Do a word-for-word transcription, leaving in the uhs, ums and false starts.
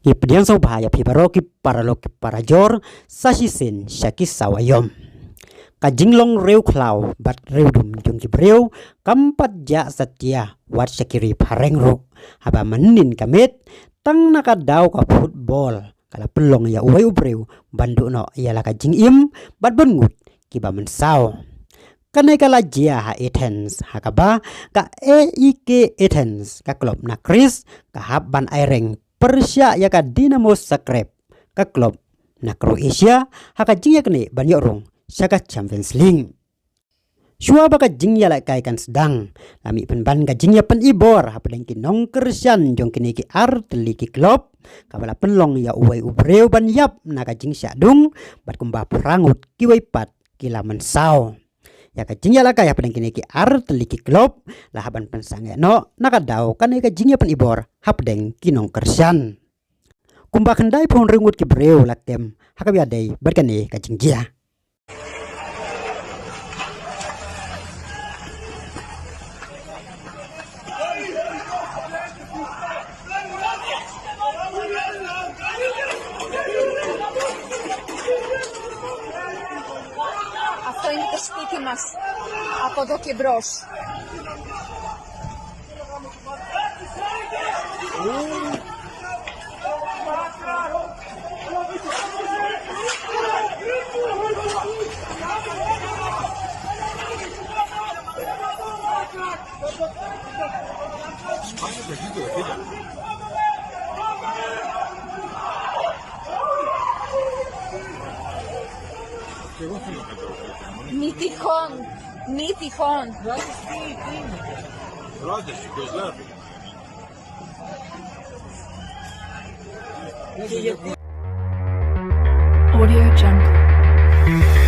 Ngi pdiang sngewbha ïa phi baroh ki paralok ki parajor, sa shisien sha ki saw aïom. Ka jinglong riewkhlaw bad riewdum jong ki briew kam pat jah satia wat sha ki ri phareng ruh. Haba mynnin ka miet, tang na ka daw ka football, ka la pynlong ïa uwei u briew ban duh noh ïa la ka jingim bad bun ngut kiba mynsaw. Kane ka la jia ha Athens, ha kaba ka A E K Athens, ka klub na Greece, ka hap ban aireng pyrshah ïa ka Dinamo Zagreb, ka klub na Croatia, ha ka jingïaknieh ban ïoh rung sha ka Champions League. Shuwa ba ka jingïalehkai kan sdang, la mih pynban ka jingïapynibor hapdeng ki nongkyrshan jong kine ki artylli ki klub, kaba la pynlong ïa uwei u briew ban ïap na ka jingshah dung, bad kumba phra ngut kiwei pat ki la mynsaw. Ïa ka jingïalehkai hapdeng kine ki artylli ki klub la hap ban pynsangeh noh na ka daw kane ka jingïapynibor hapdeng ki nongkyrshan. Kumba khyndaiphew hynriew ngut ki briew la kem ha kaba ïadei bad kane ka jingjia. Αυτό είναι το σπίτι μας. Από εδώ και μπρος. Μη τυχόν, μη τυχόν. Audio Jungle.